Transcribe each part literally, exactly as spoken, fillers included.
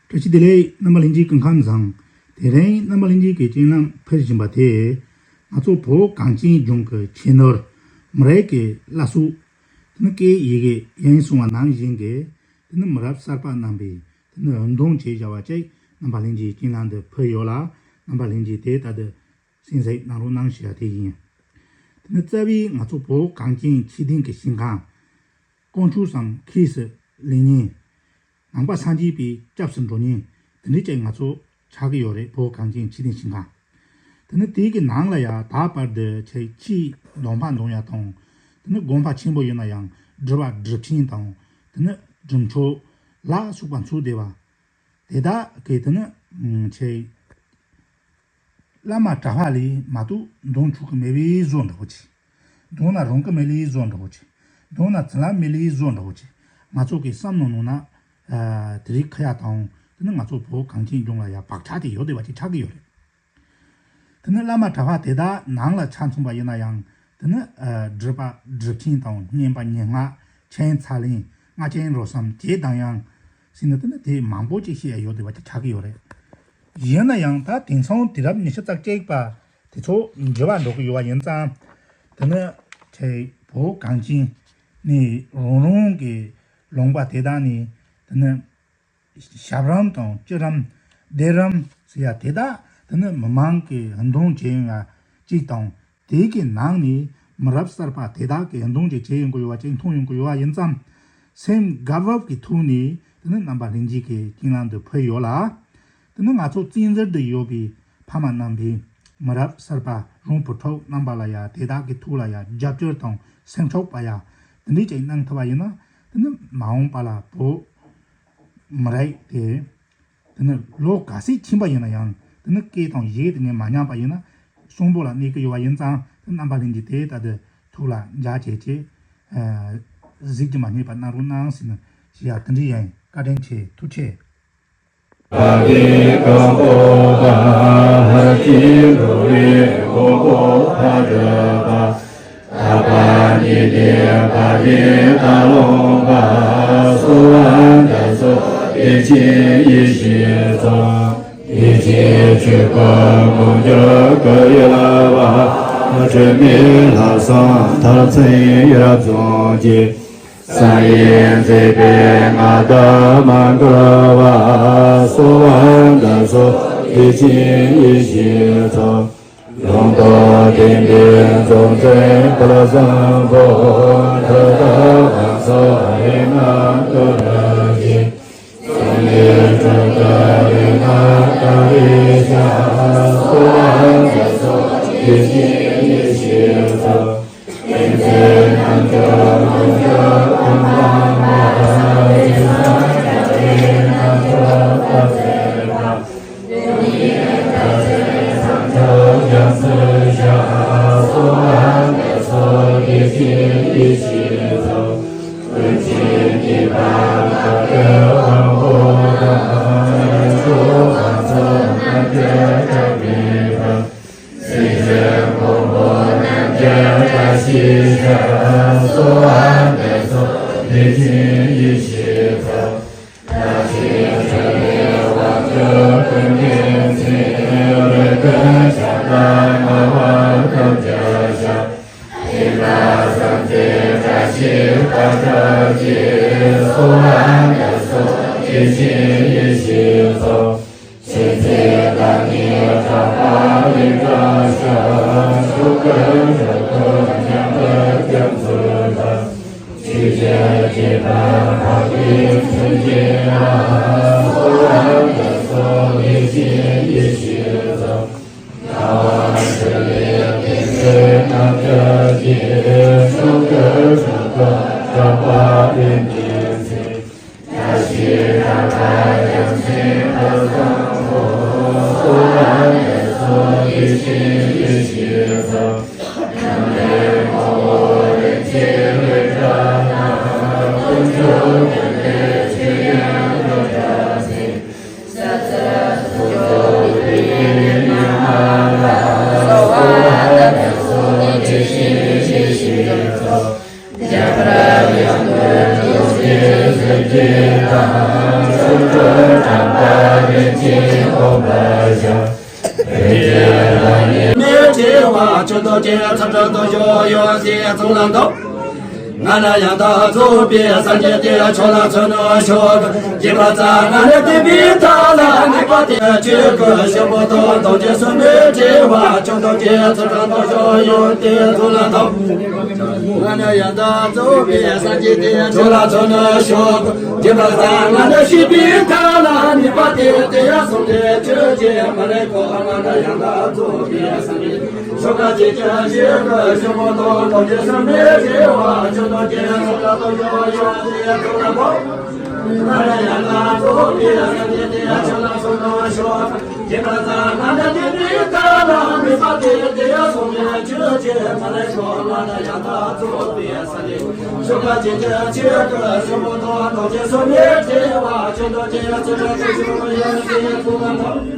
བཀྲ་ཤིས་བདེ་ལེགས། རྣམ་པ་ལྷན་རྒྱས་སྐུ་ཁམས་བཟང་། དེ་རིང་རྣམ་པ་ལྷན་རྒྱས་ཀྱི་སྤྱན་ལམ་ཕུལ་བཞིན་པ་དེ། ང་ཚོ་བོད་གངས་ཅན་ལྗོངས་ཀྱི་ཆོས་ནོར་མི་རབས་ཀྱི་བླ་སྲོག་དེ་ནི་སྐད་ཡི་གེ་ཡིན་གསུངས་པ་ནང་བཞིན་གྱི་དེ་ནི་མི་རབས་གསར་པ་རྣམ་པས་དེ་ནི་འདོན་བྱས་བཞག་པ་ཅིག་རྣམ་པ་ལྷན་རྒྱས་སྤྱན་ལམ་དུ་ཕུལ་ཡོད་ལ། རྣམ་པ་ལྷན་རྒྱས་དེ་ལྟ་དུ་གསན་གཟིགས་གནང་རོགས་གནང་ཞེས་པ་དེ་ཡིན། དེ་ནི་རྩ་བའི་ང་ཚོ་བོད་གངས་ཅན་ཆོས་ལྡན་གྱི་ཞིང་ཁམས། དཀོན་མཆོག་གསུམ་ཁས་སུ་ལེན་ཉིན། ནང་པ་སངས་རྒྱས་པའི་སྐྱབས་སུ་འགྲོ་ཉིན། དེ་འདྲའི་ཅིག་ང་ཚོ་ཆགས་ཀྱི་ཡོད་རེད། བོད་གངས་ཅན་ཆོས་ལྡན་ཞིང་ཁམས། དེ་ནི་དེའི་གི་ནང་ལ་ཡང་ད་བར་དུ་ཆེ་ཆེས་གདོང་པ་འདོན་ཡ་དང་། དེ་ནི་དགོན་པ་ཆེན་པོ་ཡིན་ན་ཡང་སྒྲུབ་པ་སྒྲུབ་ཆེན་དང་། དེ་ནི་སྒྲུབ་མཆོད་ལ་སོགས་པ་ཚུད་བསྡད་པ། དེ་དག་གི་དེ་ནི་ཆེ་བླ་མ་གྲྭ་པ་ལས་མ་གཏོགས་འདོན་ཆོག་གི་མེད་པའི་བཟོ་འདྲ་བོ་ཅིག་འདོན་ན་རུང་གི་མེད་ལས་བཟོ་འདྲ་བོ་ཅིག་འདོན་ན་བྱིན་རླབས་མེད་ལས་བཟོ་འདྲ་བོ་ཅིག་ང་ཚོ་གི་བསམ་མནོ་ནང་ན། ཨ། དེ་རིགས་ཁ་ཡ་དང་། དེ་ནི་ང་ཚོ་བོད་གངས་ཅན་ལྗོངས་ལ་ཡ་བག་ཆགས་དེ་ཡོད་བསྡད་པ་ཅིག་ཆགས་ཀྱི་ཡོད་རེད། དེ་ནི་བླ་མ་གྲྭ་པ་དེ་དག་ནང་ལ་ཆ་མཚོན་པ་ཡིན་ན་ཡང་། དེ་ནི་ཨ་སྒྲུབ་པ་སྒྲུབ་ཆེན་དང་བསྙེན་པ་བསྙེན་སྔགས་མཆན་ཚར་ལེན་སྔགས་ཆེན་རོ་གསུམ་བཅས་དང་ཡང་ཟེར་ནས། དེ་ནི་དེ་མང་པོ་ཅིག་བཤད་ཡ་ཡོད་བསྡད་པ་ཅིག་ཆགས་ཀྱི་ཡོད་རེད། ཡིན་ན་ཡང་ད་དེང་སང་དུས་རབས་ཉི་ཤུ་རྩ་གཅིག་པ་དེ་ཚོ་འགྱུར་བ་འགྲོ་གི་ཡོད་པ་ཡིན་ཙང་། དེ་ནི་ཆེ་བོད་གངས་ཅན་ནས་རང་རང་གི་ལུང་པ་དེ་དག་ནས་དེ་ནི་ཞབས་རིམ་དང་བསྐྱེད་རིམ་སྡེ་རིམ་ཟེར་ཡ་དེ་དག་དེ་ནི་མི་མང་གིས་འདོན་བྱས་ཡོང་ཡ་གཅིག་དང་། དེ་གི་ནང་ནས་མི་རབས་གསར་པ་དེ་དག་གིས་འདོན་བྱས་བྱས་ཡོང་གི་ཡོད་པ་ཅིག་མཐོང་ཡོང་གི་ཡོད་པ་ཡིན་ཙང་། སེམས་དགའ་བབ་ཀྱི་ཐོག་ནས་དེ་ནི་རྣམ་པ་ལྷན་རྒྱས་ཀྱི་སྤྱན་ལམ་དུ་ཕུལ་ཡོད་ལ། དེ་ནི་ང་ཚོ་བཙན་འཛུལ་དུ་ཡོད་པའི་ཕ་མ་རྣམ་པས་མི་རབས་གསར་པ་རང་བུ་ཕྲུག་རྣམ་པ་ལ་ཡ་དེ་དག་གི་ཐོག་ལ་ཡ་རྒྱབ་སྐྱོར་དང་སེམས་ཕྱོགས་པ་ཡ་དེ་འདྲའི་ཅིག་གནང་ཐུབ་པ་ཡིན་ན། དེ་ནི་མ་འོངས་པ་ལ་བོད་མི་རིགས་དེ་དེ་ནི་ལོ་ག་ཚོད་ཕྱིན་པ་ཡིན་ན་ཡང་། དེ་ནི་སྐད་དང་ཡིག་དེ་ངས་མ་ཉམས་པ་ཡིན་ན་གསོན་པོ་ལ་གནས་ཀྱི་ཡོད་པ་ཡིན་ཙང་། དེ་རྣམ་པ་ལྷན་རྒྱས་དེ་ལྟ་དུ་ཐུགས་ལ་འཇགས་བྱས་བྱས། ཨ། གཟིགས་ཀྱི་མ་རྙེད་པ་གནང་རོགས་གནང་ཟེར་ནས་ཞུ་ཡ་དེ་འདྲ་ཡིན། བཀའ་དྲིན་ཆེ། ཐུགས་རྗེ་ཆེ། སངས་རྒྱས་མཛད་པའི་མངའ་བདག་མ་འགགས་པ། གསོལ་བ་འདེབས་སོ་བདེ་ཆེན་ཡེ་ཤེས་མཚོ། ལུང་རྟོགས་ལྡན་པའི་རྫོགས་བྱེད་ཐོས་བསམ་པོ། ཐུགས་དམ་དབང་ཕྱུག་རིགས་ལྔ་སྟོབས་རིན་ཆེན། གསུང་གི་དྲུག་ཏུ་རིགས་ལྔ་དང་རིགས་ཤར། གསོལ་བ་འདེབས་སོ་བདེ་ཆེན་ཡེ་ཤེས་མཚོ། མི་དྲི་བ་ཆོས་ཐམས་ཅད་ཚུལ་ཁྲིམས་སྟོབས་ཤུགས་ཡོན་ཏན་ཚང་ལ་འདུད། ང་ན་ཡང་དག་རྫོགས་པའི་སངས་རྒྱས་དེ། ཆོས་ལ་བརྩོན་ནས་ཤོག། བྱས་པ་ཙམ་ན་ནི་བདེན་པའི་མཐའ་ལ་གནས་པ་དེ། ཆོས་ཀུན་ཤེས་པ་དང་ཐམས་ཅད་གསུམ། མི་དྲི་བ་ཆོས་ཐམས་ཅད་ཚུལ་ཁྲིམས་སྟོབས་ཤུགས་ཡོན་ཏན་ཚང་ལ་འདུད། ང་ན་ཡང་དག་རྫོགས་པའི་སངས་རྒྱས་དེ། ཆོས་ལ་བརྩོན་ནས་ཤོག། བྱས་པ་ཙམ་ན་ནི་ཤེས་པའི་མཐའ་ལ་གནས་པ་དེ། དེ་ཡང་གསུམ་དེ་ཆོས་ཅན། མ་རིག་པ་ང་ན་ཡང་དག་རྫོགས་པའི་སངས་རྒྱས། ཕྱོགས་གང་ཇི་སྐད་ཞིག་གི་ཞིང་པོ་དང་ཐམས་ཅད་གསུམ། མི་དྲི་བ་ཆོས་ཐམས་ཅད་ཚུལ་ཁྲིམས་སྟོབས་ཤུགས་ཡོན་ཏན་ཚང་ལ་འདུད། ང་ན་ཡང་དག་རྫོགས་པའི་སངས་རྒྱས་དེ། ཆོས་ལ་བརྩོན་ནས་ཤོག། བྱས་པ་ཙམ་ན་ནི་བདེན་པའི་མཐའ་ལ་གནས་པ་དེ། དེ་ཡང་གསུམ་དེ་ཆོས་ཅན། མ་རིག་པ་ང་ན་ཡང་དག་རྫོགས་པའི་སངས་རྒྱས། ཕྱོགས་གང་ཇི་སྐད་ཞིག་གི་ཞིང་པོ་དང་ཐམས་ཅད་གསུམ། མི་དྲི་བ་ཆོས་ཐམས་ཅད་ཚུལ་ཁྲིམས་སྟོབས་ཤུགས་ཡོན་ཏན་ཚང་ལ་འདུད།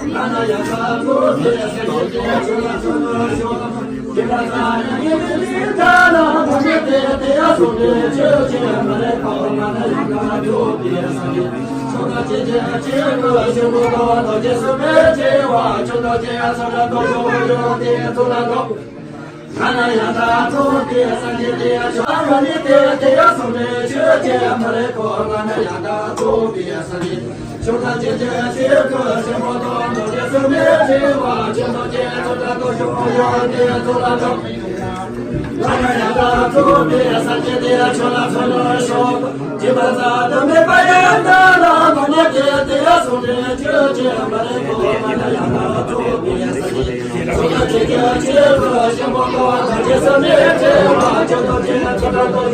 ང་ན་ཡང་དག་རྫོགས་པའི་སངས་རྒྱས་དེ། ཆོས་ལ་བརྩོན་ནས་ཤོག། བྱས་པ་ཙམ་ན་ནི་བདེན་པའི་མཐའ་ལ་གནས་པ་དེ། དེ་ཡང་གསུམ་དེ་ཆོས་ཅན། མ་རིག་པ་ང་ན་ཡང་དག་རྫོགས་པའི་སངས་རྒྱས། ཕྱོགས་གང་ཇི་སྐད་ཞིག་གི་ཞིང་པོ་དང་ཐམས་ཅད་གསུམ། མི་དྲི་བ་ཆོས་ཐམས་ཅད་ཚུལ་ཁྲིམས་སྟོབས་ཤུགས་ཡོན་ཏན་ཚང་ལ་འདུད། ང་ན་ཡང་དག་རྫོགས་པའི་སངས་རྒྱས་དེ། ཆོས་ལ་ནི་དེ། དེ་ཡང་གསུམ་དེ་ཆོས་ཅན། མ་རིག་པ་ང་ན་ཡང་དག་རྫོགས་པའི་སངས་རྒྱས། ཕྱོགས་གང་ཇི་སྐད་ཞིག་གི་ཞིང་པོ་དང་ཐམས་ཅད་གསུམ། མི་དྲི་བ་ཆོས་ཐམས་ཅད་ཚུལ་ཁྲིམས་སྟོབས་ཤུགས་ཡོན་ཏན་ཚང་ལ་འདུད། ང་ན་ཡང་དག་རྫོགས་པའི་སངས་རྒྱས་དེ། ཆོས་ལ་བརྩོན་ནས་ཤོག། བྱས་པ་ཙམ་ན་ནི་མེད་པའི་མཐའ་ལ་གནས་པ་དེ། དེ་ཡང་གསུམ་དེ་ཆོས་ཅན། མ་རིག་པ་ང་ན་ཡང་དག་རྫོགས་པའི་སངས་རྒྱས། ཕྱོགས་གང་ཇི་སྐད་ཞིག་གི་ཞིང་པོ་དང་ཐམས་ཅད་གསུམ། མི་དྲི་བ་ཆོས་ཐམས་ཅད་ཚུལ་ཁྲིམས་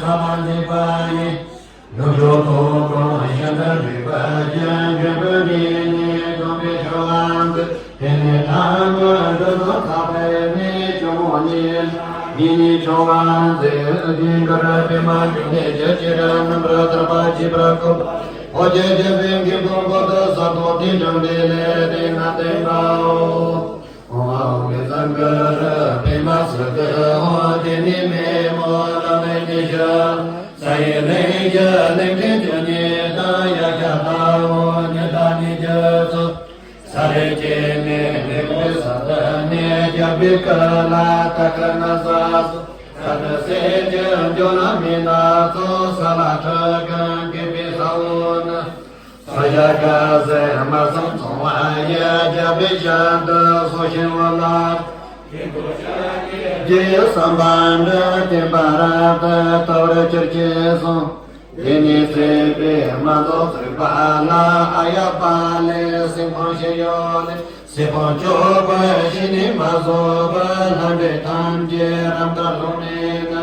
སྟོབས་ཤུགས་ཡོན་ཏན་ཚང་ལ་འདུད། དེ་ནས་བརྩེགས་པའི་མ་ཐོག་བརྩེགས་པ་ལ་ཨ་ཡ་པ་ལས་སེམས་ཕམ་ཞིག་ཡོད་ལས། སྲིད་པ་སྐྱོབ་པ་ཞི་ནས་མ་བཟོད་པ་ལྷ་འདྲེ་ཐམས་ཅད་རབ་ཏུ་ལྷུང་ནས་ན།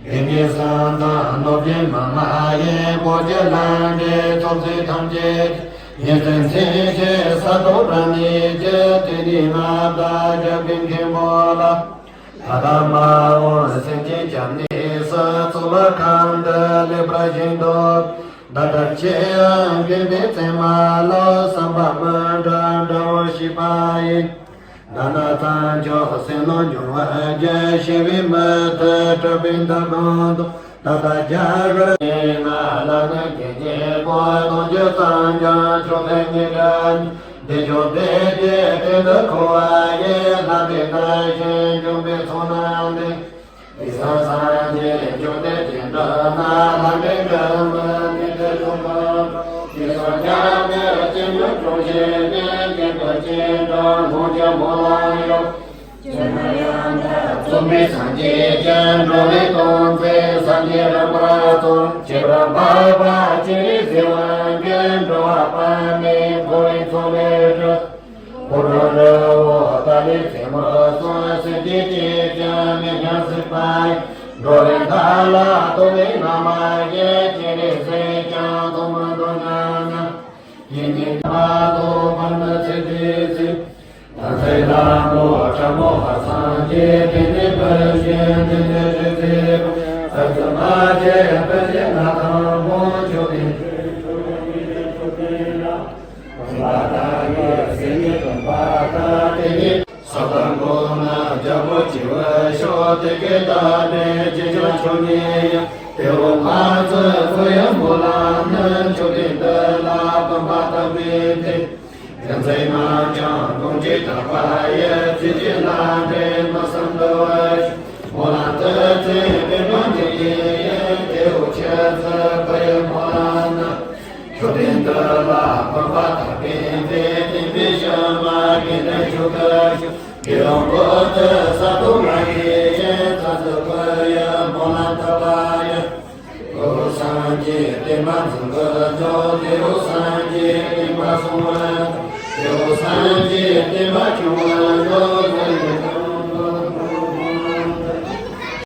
དེ་ནས་བསམ་དང་ནོར་བུའི་མ་མ་ཡིན་གོ་རྒྱུ་ལྷ་འདྲེ་ཚོགས་རྫས་ཐམས་ཅད་ཉེར་བཙན་མཚན་ཆེ་ས་ཐོག་རང་ཉིད་ཀྱི་དེ་ནས་ང་བདག་རྒྱལ་པོའི་མཁན་པོ་ལ། ད་ལྟ་མ་འོངས་སེམས་ཅན་སྐྱབས་གནས་སུ་གཙུག་ལག་ཁང་དུ་ལེགས་པར་བཞེངས་ཏོ། ད་ལྟར་ཁྱེད་མཁྱེན་པའི་མཚན་མ་ལ་བསམ་པ་མི་འདྲ་འདྲ་བོ་ཞིག་པ་ཡིན། ད་ནི་ཚངས་མཆོག་སེམས་ལ་འབྱུང་བ་རྒྱ་ཞེས་པའི་མི་དེ་གྲུབ་པའི་མཐའ་གང་དུ། ད་ལྟ་རྒྱ་གར་ན་ལ་ནི་དགེ་བསྙེན་པོ་ལོངས་སྤྱོད་ཙམ་ཀྱང་ཆོག་ལྡན་ཉིད་དྲན། དེ་ཀྱང་དེ་དེ་དེ་འདི་འཁོར་བ་ཡི་ལྷ་མིའི་བདག་ཞིང་འཇོམས་པའི་ཚོགས་རྣམས་ཏེ། དེང་སང་སངས་རྒྱས་བཅོམ་ལྡན་འདས་འདྲ་ན་ལྷ་མིའི་འདྲ་མ་ནི་དེ་ཚོགས་པ། དེང་སང་ཁྱབ་བརྡལ་ཅན་ཉོན་སྐྱོང་བཞི་ནི་སྐྱེ་འགྲོ་ཅི་འདྲ་འོང་ཀྱང་སྨོན་ལམ་ཡོད། ཅི་ན་ཡང་དག་རྩོམ་པའི་སངས་རྒྱས་ཀྱང་འགྲོ་བའི་དོན་མཛད་སངས་རྒྱས་རིམ་པར་རྩོམ། བྱེ་བྲག་འཕགས་པ་སྤྱན་རས་གཟིགས་དབང་གིས་འགྲོ་བ་པདྨའི་འཁོར་ལོའི་མཚོ་ལས་སྒྲོལ། འཁོར་ལོ་རི་བོ་ཏཱ་ལའི་རྩེ་མོར་སོགས་སེམས་ཅན་གཅིག་ཀྱང་མེད་ཀྱང་སྲིད་པ་ཡི། འགྲོ་བའི་མཐའ་ལ་ཐོགས་མེད་རྣམ་པར་བཞད། སྤྱན་རས་གཟིགས་ཀྱང་ཐོགས་མེད་འགྲོ་ཉམས་ན། ཡེ་ནས་མ་ཐོབ་བར་ན་ཚེ་འདིའི་ཚེ། ལྷ་མཛེས་ལྷ་མོ་ཁྲ་མོ་ཧ་སངས་རྒྱས་དེ་ནས་བུ་གཞན་དེ་ནས་རིག་འཛིན་པ་ས་ཙི་མ་བཅས་བུ་གཞན་ལྷ་དང་མོ་མཆོད་པའི་ཆོས་ཆོས་ཉིད་ཆོས་ལྡན་ལ། སྟོན་པ་དག་གི་སེམས་ཉིད་སྟོན་པ་དང་དེ་ནས་ས་དང་པོ་ན་རྒྱལ་པོ་བྱེ་བའི་ཤོག་དེ་སྐད་བཏབ་པས་ཅི་བྱ་ཆོས་ཉིད་ཡང་། དེ་འོ་མ་ཚོས་འཚོ་ཡང་སྨོན་ལམ་ནི་མཆོད་པའི་མཐུ་ལ་སྟོན་པ་དམ་པའི་མཐུས། བྱང་སེམས་རྣམས་ཀྱང་ལོངས་སྤྱོད་དག་པ་ཡི། ཚིག་གཅིག་ལ་འདྲེན་མ་བསམ་འདུལ་བར་ཞུ། སྨོན་ལམ་མཐུ་རྩལ་དཔལ་འབྲིང་འདི་ཡིས། དེ་འོ་ཆོས་ཚུལ་བོད་ཡི་སྨོན་ལམ་རྣམས། མཆོད་པའི་མཐུ་ལ་སྟོན་པ་དམ་པའི་མཐུས། བསྟན་པའི་ཕྱི་མ་དགེ་འདུན་ཆོས་སྐུ་ཞུ། དགེ་སློང་པོ་ཏི་ས་ཏུ་མ་ཡི་ཡིན། ཚ་ཚུ་ཁོ་ཡི་སྨོན་ལམ་མཐུ་པ་ཡི། དེ་འོ་སངས་རྒྱས་བསྟན་པ་འཛིན་པའི་མཆོག་དེ་འོ་སངས་རྒྱས་བསྟན་པ་སྲུང་བའི་མཆོག་དེ་འོ་སངས་རྒྱས་བསྟན་པ་སྐྱོང་བའི་མཆོག་དེ་འོ་